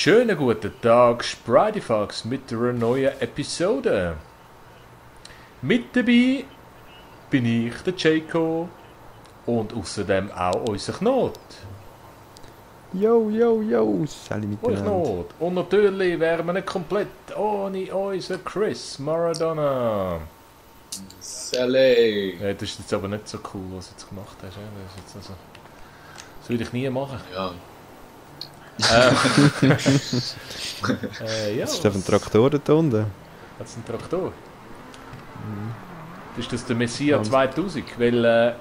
Schönen guten Tag, Spridefox mit einer neuen Episode. Mit dabei bin ich, der Jaco, und außerdem auch unser Knot. Yo, yo, yo, Sally Unser miteinander. Knot. Und natürlich wären wir nicht komplett ohne unseren Chris Maradona. Sally! Ja, das ist jetzt aber nicht so cool, was du jetzt gemacht hast. Ja? Das ist jetzt also, das würde ich nie machen. Ja. Ja, Jetzt ist ein Traktor da unten. Hat es einen Traktor? Ist das der Messiah 2000? Weil wir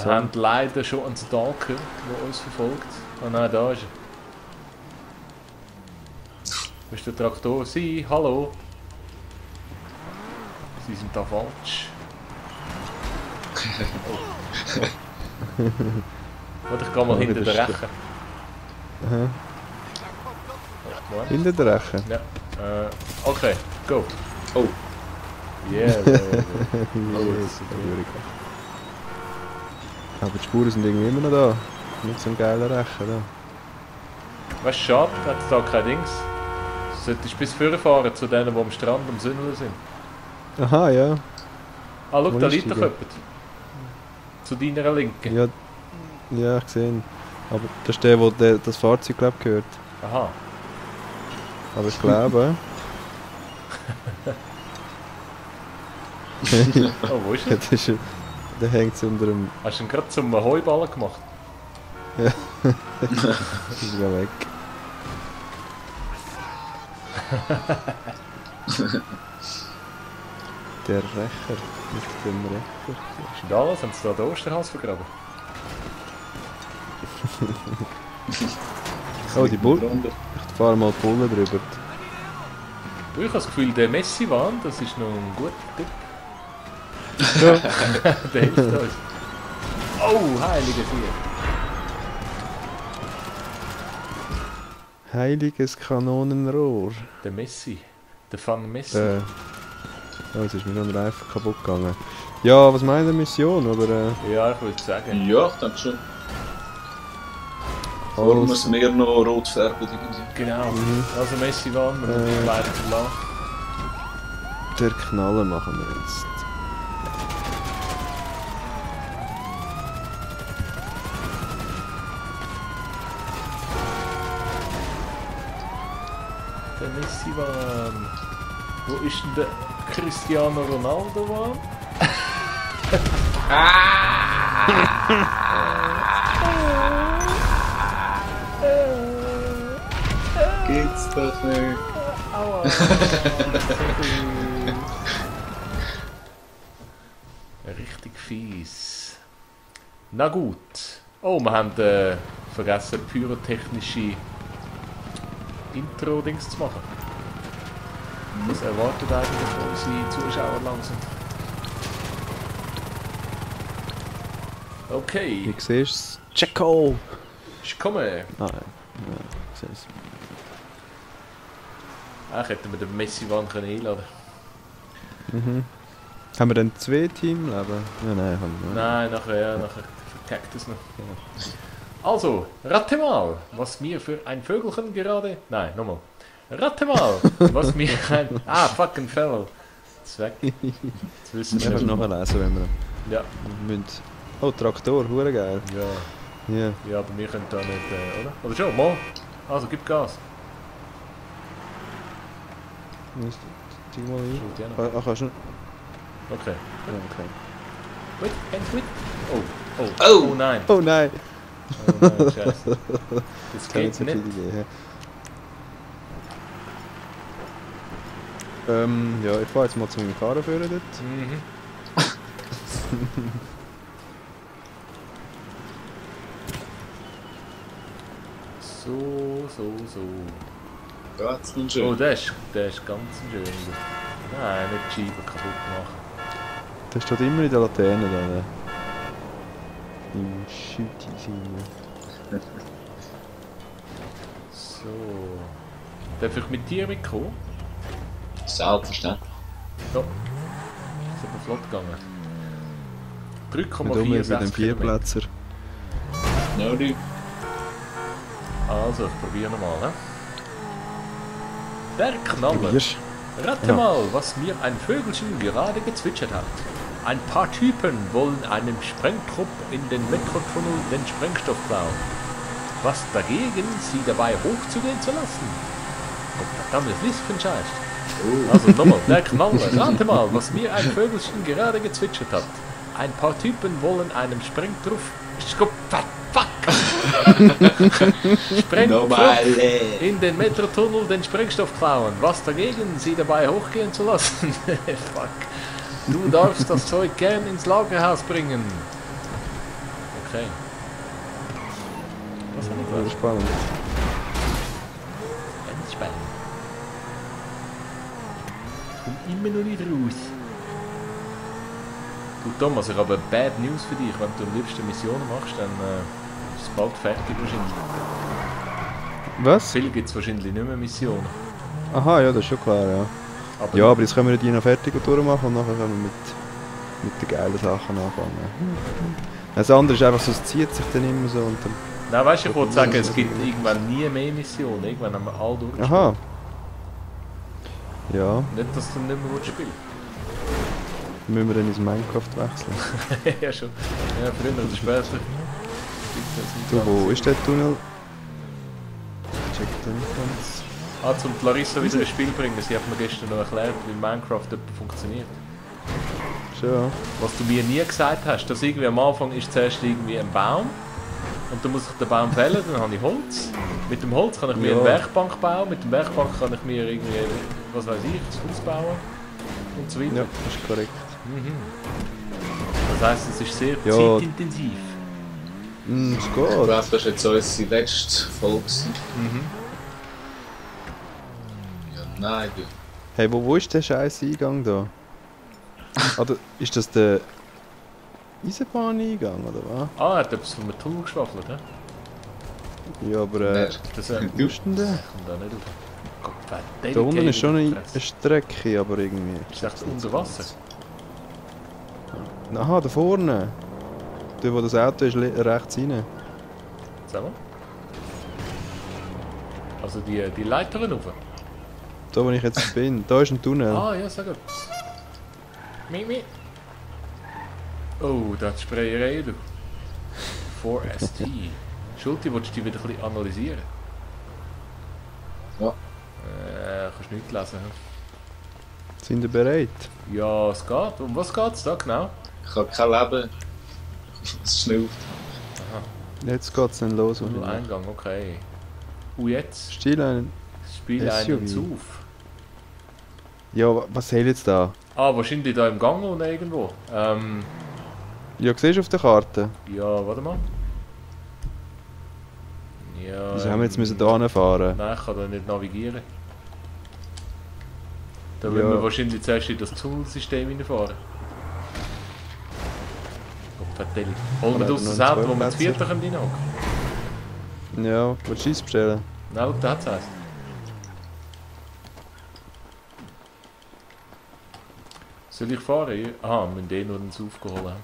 haben leider schon einen Stalker, der uns verfolgt. Ah nein, da ist er. Wo ist der Traktor? Sie, hallo? Sie sind da falsch. Warte, ich gehe mal hinter der Reche. Aha. Moment. Hinter der Reche. Ja. Okay, go. Oh. Yeah. Yes, aber die Spuren sind irgendwie immer noch da. Nicht so ein geiler Reche da. Weißt du, schade, hat es da kein Dings. Du solltest bis vorne fahren zu denen, die am Strand am Sündeln sind. Aha, ja. Ah, schau, Wo da ist liegt die doch denn? jemand. Zu deiner Linken. Ja, ja, ich gesehen. Aber das ist der, der das Fahrzeug glaub, gehört. Aha. Aber ich glaube... Oh, wo ist ja, er? das ist, der hängt unter dem... Hast du ihn gerade zum Heuballen gemacht? Das ist ja weg. Der Rächer. Mit dem Rächer. Was ist denn da los? Haben sie da den Osterhals vergraben? Oh, die Bull. Runde. Ich fahre mal die Bullen drüber. Du, ich habe das Gefühl, der Messi-Wahn, das ist noch ein guter Tipp. Der hilft uns. Oh, heilige Vier. Heiliges Kanonenrohr. Der Messi. Der Fan Messi. Oh, jetzt ist mir noch ein Reifen kaputt gegangen. Ja, was meint ihr Mission, oder? Ja, ich würde sagen. Ja, ich denke schon. Vorher müssen wir noch rot färben. Irgendwie. Genau. Also Messi-Wahn, wir müssen leider verlassen. Der Knaller machen wir jetzt. Der Messi-Wahn. Wo ist denn der Cristiano Ronaldo-Wahn? Geht's doch nicht. Aua. Richtig fies. Na gut. Oh, wir haben vergessen, pyrotechnische Intro-Dings zu machen. Das erwartet eigentlich unsere Zuschauer langsam. Okay, Wie siehst du Jaco! ich komme. Ah, ja. Ich sehe es. Eigentlich hätten wir den Messi-Wahn einladen Mhm. Haben wir dann 2 Teamleben? Ja, nein, haben wir nicht. Nein, nachher verkackt es noch. Also, rate mal, was mir für ein Vögelchen gerade... Nein, nochmal. Rate mal, was mir ein... Ah, fucking Fell. Jetzt weg. Jetzt wissen Ich wir muss nicht. nachher lesen, wenn wir Ja, müssen. Oh, Traktor, hure geil. ja. Ja. Ja, aber wir können da nicht, oder? Oder schon, mal. Also, gib Gas. Zieh mal ein. Schaut ja noch. Ach, kannst du... Okay. Ja, okay. Gut, gut. Oh, oh, Oh. oh nein. Oh nein! Oh nein, scheiße. Das Keine geht so nicht. gute Idee. Ja, ich fahre jetzt mal zu meinem Karrenführer dort. Mhm. So. Geht's nun Oh, schön? der ist ganz schön. Nein, nicht die Scheibe kaputt machen. Der steht immer in der Laterne da. Ne? Im Schütti-Sinne. So. Darf ich mit dir mitkommen? Selbstverständlich. Ja. Ist aber flott gegangen. Mit um über den 3,64 Kilometer. Vierplätzer. No, du. Also, ich probiere nochmal, ne? Der Knaller. Probierst. Rate Ja. mal, was mir ein Vögelchen gerade gezwitschert hat. Ein paar Typen wollen einem Sprengtrupp in den Metrotunnel den Sprengstoff klauen. Was dagegen, sie dabei hochzugehen zu lassen? Oh, verdammt, was ist für ein Scheiß? Also nochmal, der Knaller. Rate mal, was mir ein Vögelchen gerade gezwitschert hat. Ein paar Typen wollen einem Sprengtrupp... Sprengtrupp in den Metrotunnel den Sprengstoff klauen. Was dagegen, sie dabei hochgehen zu lassen? Fuck. Du darfst das Zeug gern ins Lagerhaus bringen. Okay. Was habe ich Ja, gehört? spannend. Ganz spannend. Komm immer noch nicht raus. Du Thomas, ich habe Bad News für dich. Wenn du am liebsten Missionen machst, dann ist es bald fertig wahrscheinlich. Was? Viel gibt es wahrscheinlich nicht mehr Missionen. Aha, ja, das ist schon klar, ja. Aber Ja, aber jetzt können wir die noch fertig durchmachen und nachher können wir mit den geilen Sachen anfangen. Das andere ist einfach so, es zieht sich dann immer so und dann... Nein, weißt du, ich wollte sagen, es gibt irgendwann nie mehr Missionen. Irgendwann haben wir alle durchgespielt. Aha. Ja, Nicht, dass du nicht mehr spielen müssen wir dann ins Minecraft wechseln. Ja, schon. Ja, früher oder später. Gibt's das nicht Du, wo ganz. ist der Tunnel? Check den ganz. Zum Larissa wieder ein Spiel bringen. Sie hat mir gestern noch erklärt, wie Minecraft funktioniert. Schon, ja. Was du mir nie gesagt hast, dass irgendwie am Anfang ist zuerst irgendwie ein Baum. Und dann muss ich den Baum fällen, dann habe ich Holz. Mit dem Holz kann ich mir Ja. eine Werkbank bauen. Mit dem Werkbank kann ich mir irgendwie, was weiß ich, ein Haus bauen. Und so weiter. Ja, das ist korrekt. Mhm. Das heisst, es ist sehr Ja. zeitintensiv. Es Ich geht. glaube, das war jetzt unsere letzte Folge. Mhm. Ja, nein, du. Hey, wo ist der scheiß Eingang da? Oder ist das der Eisenbahneingang oder was? Ah, er hat etwas von einem Tunnel geschwafelt, hä? Ja, aber Wer? Das wo ist denn der? kommt da nicht rauf. Gott, wer Da unten ist schon eine Fresse. Strecke, aber irgendwie... Ist das unter Wasser? Aha, da vorne. Da wo das Auto ist, rechts rein. Sag mal. Also die Leitern rauf? Da wo ich jetzt bin, da ist ein Tunnel. Ah, ja, sag gut. Mi. Oh, das Sprayerei, du. 4ST. Schulti, willst du die wieder ein bisschen analysieren? Ja. Kannst nicht lesen, hä? Sind ihr bereit? Ja, es geht. Um was geht es da genau? Ich habe kein Leben. Es schnauft. Jetzt geht's dann los. Tunnel Eingang, okay. Jetzt Still ein... spiele einen SUV. auf. Ja, was soll jetzt da? Ah, wahrscheinlich da im Gang oder irgendwo. Ja, siehst du auf der Karte? Ja, warte mal. Ja. Wieso haben wir jetzt müssen da hinfahren? Nein, ich kann da nicht navigieren. Da Ja. müssen wir wahrscheinlich zuerst in das Tunnelsystem reinfahren. Gott vertelle. Holen wir Oder das noch das einen Auto, wo wir das Zweiplätzer. vierte reinhocken? Ja, willst du Eis bestellen? Nein, da hat es eins. Soll ich fahren? Ja. Aha, wir müssen den nur ins aufgeholt haben.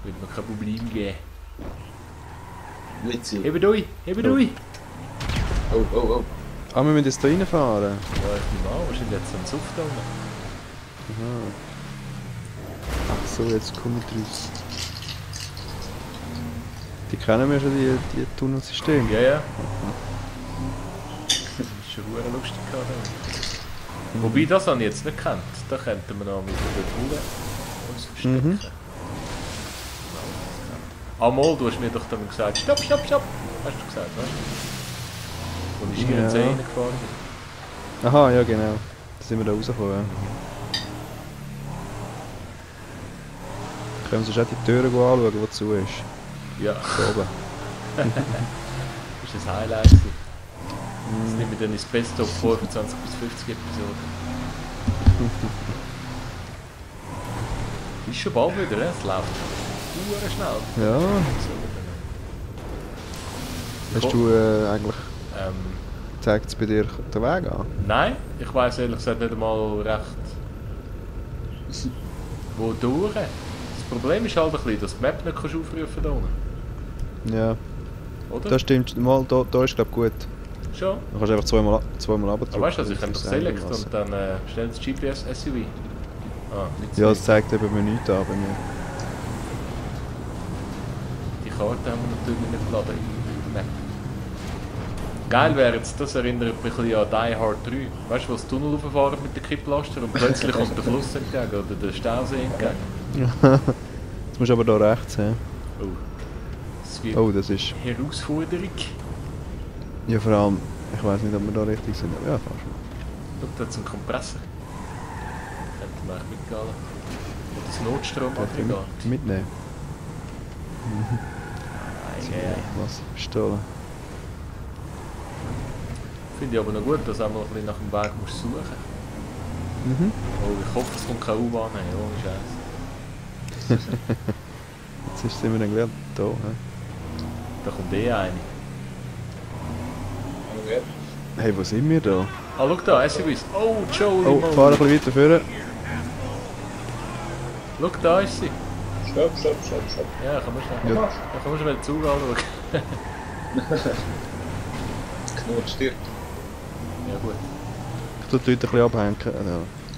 Wird mir kein Problem geben. Witzig. Hebe durch! Hebe durch! Oh, oh, oh. Ah, wir müssen jetzt da reinfahren. Ja, ich nehme an, wahrscheinlich jetzt einen Suff da unten. Aha. Ach so, jetzt komme ich raus. Die kennen wir schon, die Tunnelsysteme. Ja, ja. Das ist schon verdammt lustig gerade. Wobei, das habe ich jetzt nicht gekannt. Da könnten wir noch mit der Tour uns verstecken. Mhm. Einmal, du hast mir doch dann gesagt, stopp, stopp, stopp. Hast du gesagt, weißt du? Und ich hier in die Ja. See reingefahren bin. Aha, ja genau. Da sind wir da rausgekommen. Ja. Können wir uns auch die Türen anschauen, die zu ist. Ja, Da oben. das ist ein Highlight. Das nehme ich dann ins Best of 25 bis 50 Episoden. Ist schon bald wieder, es läuft schnell. Ja. Hast du eigentlich zeigt es bei dir den Weg an? Nein, ich weiss ehrlich gesagt nicht einmal recht, wodurch. Das Problem ist halt ein bisschen, dass du die Map nicht aufrufen kannst da unten. Ja. oder? Das stimmt, mal, da ist glaube gut. Schon? Du kannst einfach zweimal runter. Aber weißt du, also ich kann doch Select und dann schnell das GPS SUV. Ah, nicht Ja, so. es zeigt eben mir nichts an bei mir. Die Karte haben wir natürlich nicht geladen in der Map. Geil wäre jetzt, das erinnert mich ein bisschen an Die Hard 3. Weißt du, wo das Tunnel rauffahren mit den Kipplaster und plötzlich kommt der Fluss entgegen oder der Stausee entgegen. Jetzt musst du aber da rechts haben. Oh. Das wird Oh, das ist... Herausforderung. Ja, vor allem, ich weiß nicht, ob wir da richtig sind, aber ja, fast. Schau, da hat es einen Kompressor. Könnte man eigentlich mitgehen. Oder das Notstromaggregat. Mitnehmen. Was? Pistolen. Finde ich aber noch gut, dass du auch mal ein bisschen nach dem Weg musst suchen. Mhm. Oh, ich hoffe, es kommt keine U-Bahn, ohne Scheiß. Jetzt sind wir dann gleich da. He? Da kommt eh eine. Okay. Hey, wo sind wir da? Ah, schau da, SUVs. Oh, Jolie Oh, fahr ein bisschen weiter vorne. Schau, da ist sie. Stopp. Ja, kann man schnell. Ja. Da kann man schnell den Zug anschauen. Knurrt stirbt. Ja, gut. Ich tue die Leute ein bisschen abhängen.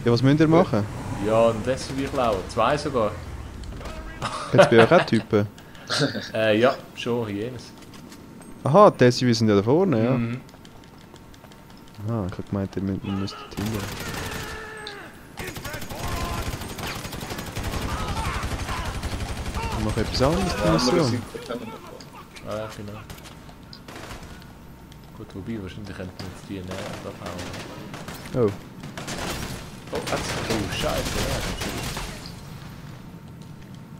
Ja, was müsst ihr machen? Ja, und SUV klauen. 2 sogar. Jetzt bei euch auch Typen. Ja, schon, jenes. Aha, die SUVs sind ja da vorne, ja. Mhm. Ah, ich habe gemeint, ihr müsstet hingehen. Noch etwas anderes Ja, die andere Mission? Seite können wir noch. Ah ja, genau. Gut, wobei, wahrscheinlich könnten wir jetzt die näher abhauen. Oh, Oh, jetzt. Oh, Scheiße, ja, das ist schon.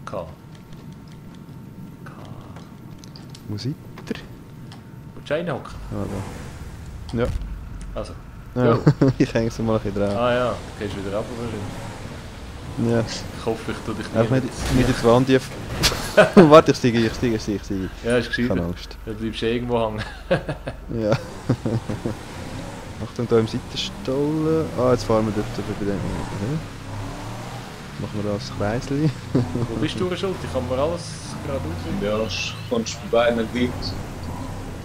K. wo seid ihr? Willst du reinhocken? Ah, da. Ja. Also. Ja, Go. ich hänge es mal ein bisschen dran. Ah ja, du gehst wieder ab wahrscheinlich. Ja, Ich hoffe, ich tue dich einfach nicht. nicht ins Wand tief. Warte, ich steige. Ja, ist gescheit. Keine Angst. Du bleibst irgendwo hängen. Ja. Achtung, da im Seitenstollen. Ah, jetzt fahren wir dort bei den... Machen wir das Kreisli. Wo bist du, Schuld? Ich kann mir alles gerade auswählen. Ja, kommst bei beiden gleich.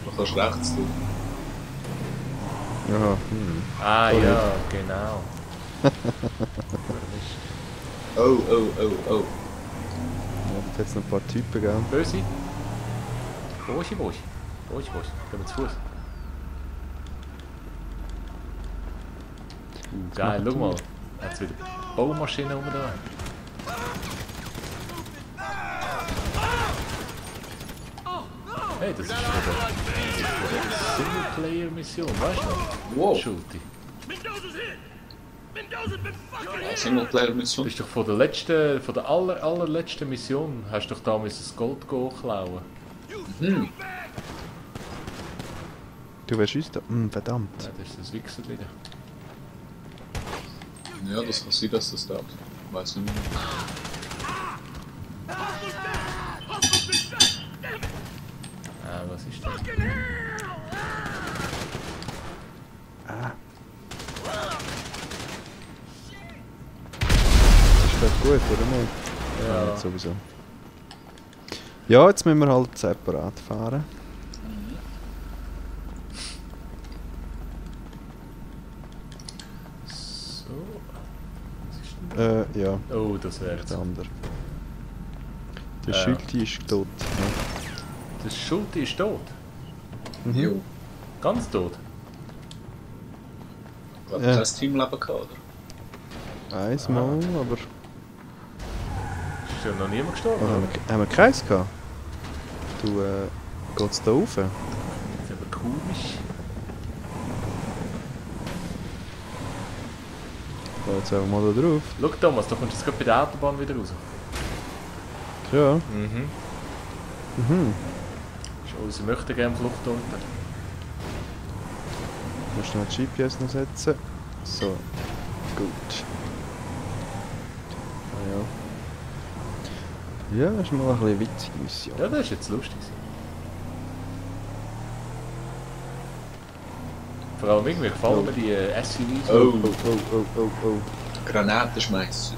Du kannst rechts tun. Aha, Ah Sorry. ja, genau. Oh. Ja, jetzt hat es noch ein paar Typen, gell? Böse. Boschi. Gehen wir zu Fuß. Geil, schau mal. Jetzt wieder Baumaschinen rum da. Hey, das ist von der Singleplayer-Mission, weißt du noch? Wow. Schulti. Singleplayer-Mission. Du bist doch von der allerletzten Mission, hast du doch damals das Gold klauen. Hm. Du wärst uns da? Verdammt. Ja, das ist das Wichser wieder. Ja, das kann sein, dass das dauert. Weiß nicht mehr. Ah, was ist das? Das ist doch gut, oder nicht? Ja. Nicht sowieso. Ja, jetzt müssen wir halt separat fahren. So. Was ist denn Ja, das? Oh, das wäre jetzt. der andere. Der Ja. Schülti ist tot. Das Schulti ist tot. Ja. Mhm. Jo. Ganz tot. Ich glaube, Ja. kein Teamleben gehabt, oder? Einmal, aber... Ist ja noch niemand gestorben. Oh, oder? haben wir keins gehabt? Du, geht's da rauf? Das ist aber komisch. Ich gehe jetzt einfach mal da drauf. Schau Thomas, da kommst du jetzt gerade bei der Autobahn wieder raus. Ja. Mhm. Mhm. Das ist unsere Möchtegern-Flucht unten. Ich muss schnell die GPS noch setzen. So. Gut. Ah, ja. Ja, das ist mal ein bisschen witzige Mission. Ja, das ist jetzt lustig. Vor allem irgendwie gefallen mir die SUVs. Oh. Oh. Granatenschmeißer.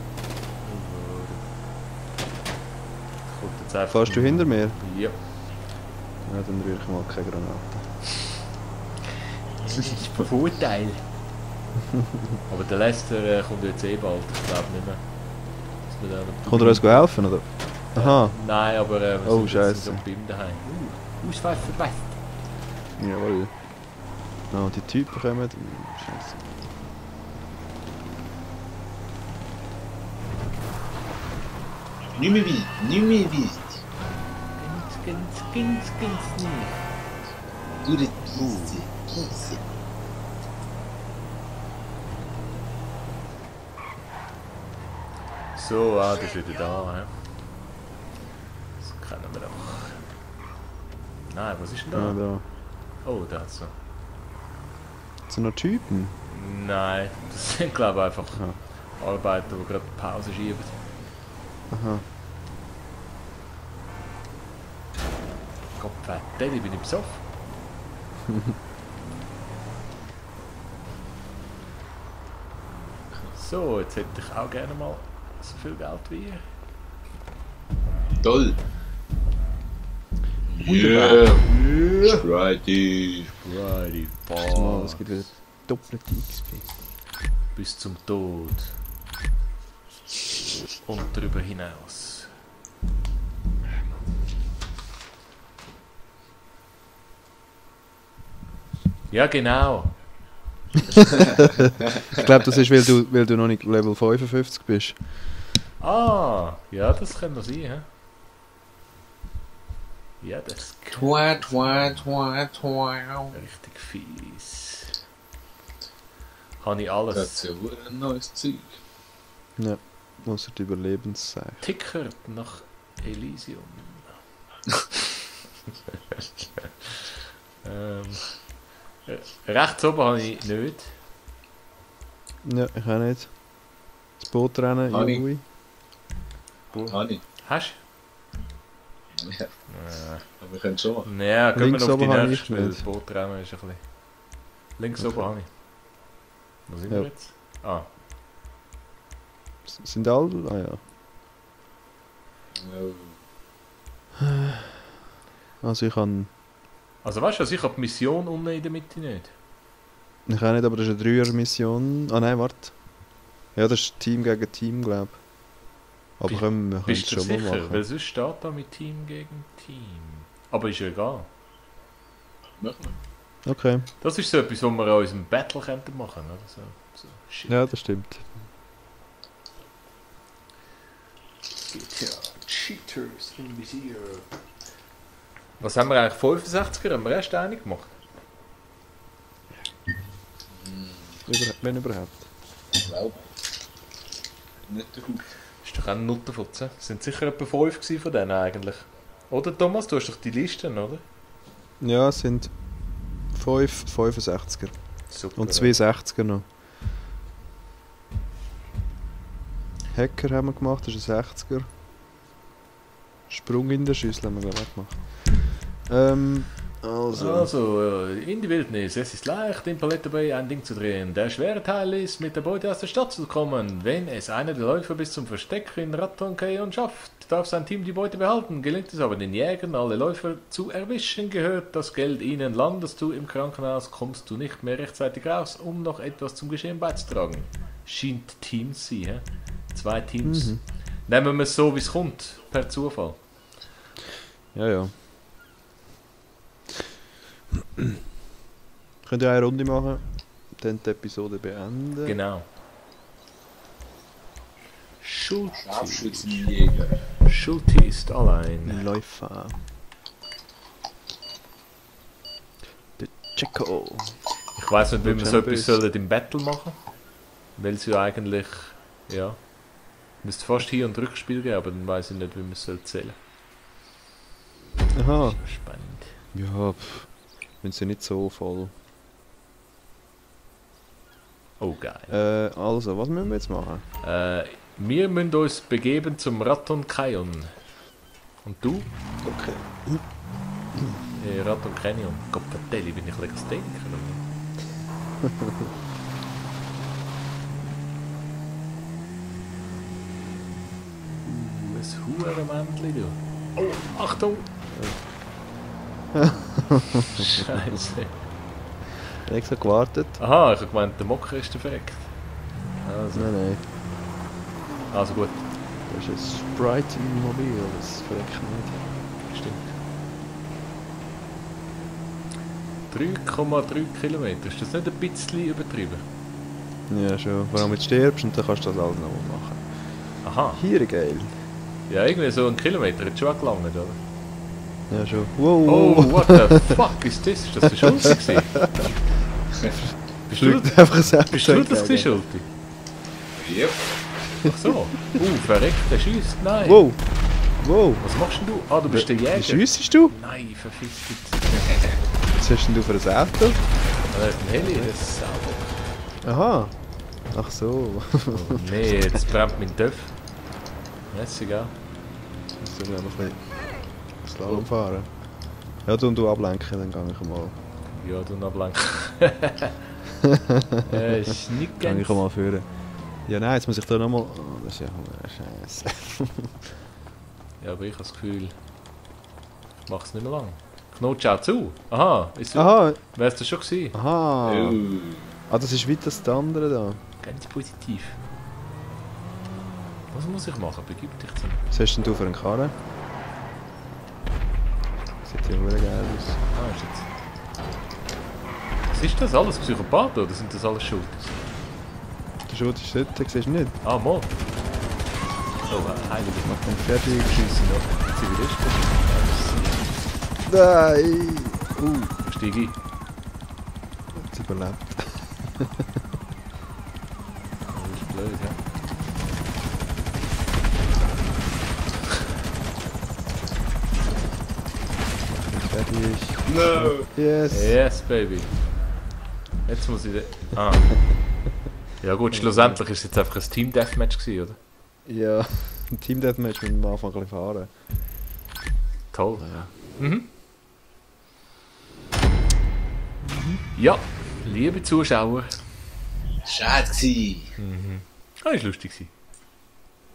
Kommt jetzt einfach. Fährst du hinter mir? Ja. Ja, dann rühre ich mal keine Granate. Das ist ein Vorteil. Aber der Lester kommt jetzt eh bald, ich glaube nicht mehr. Dass wir da Kommt er uns helfen, oder? Aha. Nein, aber wir Oh, sind Scheiße. jetzt bei ihm daheim. Ausweis verbessert. Jawohl. Oh, die Typen kommen. Scheiße. Nicht mehr weit, nicht mehr weit. Ganz nicht. Du die Kiese, Kiese. So, das ist wieder da. He? Das kennen wir doch. Nein, was ist denn da? Ah, da. Oh, da hat's noch. Sind noch Typen? Nein, das sind glaube ich einfach Aha. Arbeiter, die gerade Pause schieben. Aha. Gott, ich bin ich besoffen. So, jetzt hätte ich auch gerne mal so viel Geld wie ihr. Toll. Wunderbar. Yeah. Friday. Friday, Oh, es gibt wieder doppelte XP. bis zum Tod. Und darüber hinaus. Ja, genau. Ich glaube, das ist, weil du noch nicht Level 55 bist. Ah, ja, das kann doch sein, hä? Ja, das kann Twa, twa, twa, twa. richtig fies. Habe ich Das alles ist ja wohl ein neues Zeug. Ja. Außer die Überlebenszeichen. tickert nach Elysium. Rechts oben habe ich nicht. Ja, ich auch nicht. Das Bootrennen, Habe ich. Jui. Habe Hast ich. Ja, du? aber wir können schon machen. Ja, gehen wir Links noch auf die oben habe nächste, ich weil nicht. das Bootrennen ist ein bisschen... Links Okay. oben habe ich. Wo sind Ja. wir jetzt? Ah, Sind alle? Ah ja. Also ich habe... also weißt du was, ich habe die Mission unten in der Mitte nicht. Ich auch nicht, aber das ist eine 3er-Mission. Ah nein, warte. Ja, das ist Team gegen Team, glaube ich. Aber Bist- können wir Bist du es schon mal sicher? machen. Weil sonst steht da mit Team gegen Team. Aber ist ja egal. Machen wir. Okay. Das ist so etwas, was wir an unserem Battle könnten machen, oder? So shit. Ja, das stimmt. GTA Cheaters im Visier. Was haben wir eigentlich? 65er? Haben wir erst einig gemacht? Wenn überhaupt. Ich glaube. Nicht der Haufen. Ist doch auch ein Nuttenfutze. Sind sicher etwa 5 gewesen von denen eigentlich. Oder Thomas, du hast doch die Listen, oder? Ja, es sind 5 65er. Super. Und 2 60er noch. Hacker haben wir gemacht, das ist ein 60er. Sprung in der Schüssel haben wir glaube ich auch gemacht. Also. In die Wildnis. Es ist leicht, im Palette Bay ein Ding zu drehen. Der schwere Teil ist, mit der Beute aus der Stadt zu kommen. Wenn es einer der Läufer bis zum Versteck in Raton Kayon schafft, darf sein Team die Beute behalten. Gelingt es aber den Jägern, alle Läufer zu erwischen, gehört das Geld ihnen. Landest du im Krankenhaus, kommst du nicht mehr rechtzeitig raus, um noch etwas zum Geschehen beizutragen. Scheint Teams zu sein, hä? 2 Teams. Mhm. Nehmen wir es so, wie es kommt, per Zufall. Ja, ja. Könnt ihr eine Runde machen, dann die Episode beenden. Genau. Schulte. Scharfschützenjäger. Schulte ist allein. Läufer. Der Checo. Ich weiß nicht, wie wir so etwas Champions. sollen im Battle machen. Weil es ja eigentlich, ja, müsste fast Hin- und Rückspiel geben, aber dann weiß ich nicht, wie wir es zählen Aha. sollen. Spannend. Ja, wenn sie nicht so voll. Oh, geil. Also, was müssen wir jetzt machen? Wir müssen uns begeben zum Raton Kayon. Und du? Okay. Raton Canyon. Gott, vertell, bin ich Legastheniker oder? Ein Hurenmännchen, du. Oh, Achtung! Scheiße. Ich habe extra gewartet. Aha, ich habe gemeint, der Mocker ist verreckt. Also, Nein. also gut, Das ist ein Sprite im Mobil, das verreckt nicht. stimmt. 3,3 Kilometer, ist das nicht ein bisschen übertrieben? Ja, schon. Vor allem wenn du stirbst und dann kannst du das alles nochmal machen. Aha. Hier geil. Ja, irgendwie so ein Kilometer hat schon auch gelangt, oder? Ja, schon. Wow, Oh, wow. what the fuck ist das? Ist das der Schulti gewesen? Bist du Fliegt einfach selbst. bist du das gewesen, Schulti? Yep. Ach so. Verreckt, der schießt. Nein. Wow. Wow. Was machst denn du? Ah, du bist der Wie Jäger. schiessest du? Nein, verfickt. Was hast denn du für ein Auto? Das ist ein Heli, das ist sauber. Aha. Ach so. Oh, nee, jetzt brennt mein Töpf. Merci, gell? Musst du noch ein bisschen Slalom fahren? Ja, du ablenken, dann gehe ich mal. Ja, du noch blank. Ist nicht Gehe ganz... ich mal führen. Ja, nein, jetzt muss ich da nochmal... Oh, das ist ja scheiße. Ja, aber ich habe das Gefühl... Ich mache es nicht mehr lang. Knutsch auch zu. Aha, ist so. Aha. Wär's das schon gewesen? Aha. Ah, das ist weiter als das andere da. Ganz positiv. Was muss ich machen? Begib dich zum... Was hast denn du für einen Karren? Sieht ja verdammt geil aus. Ah, ist jetzt... Was ist das alles? Psychopathen oder sind das alles Schulters? Der Schutt ist dort, den siehst du nicht. Ah, mal. Oh, heilige Mach den fertig. Schiessen noch. Zivilisten. Nein! Steig ein. Jetzt überlebt. Das ist blöd, ja. Fertig. No! Yes! Yes, baby. Jetzt muss ich... Ah. Ja gut, schlussendlich ist es jetzt einfach ein Team-Deathmatch gewesen, oder? Ja, ein Team Deathmatch mit am Anfang ein bisschen fahren. Toll. Ja. Ja, liebe Zuschauer. Schade gsi. Ah, ist lustig gewesen.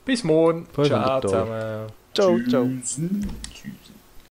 Bis morgen. 500 Ciao Dollar. zusammen. Ciao, ciao. Tschüss.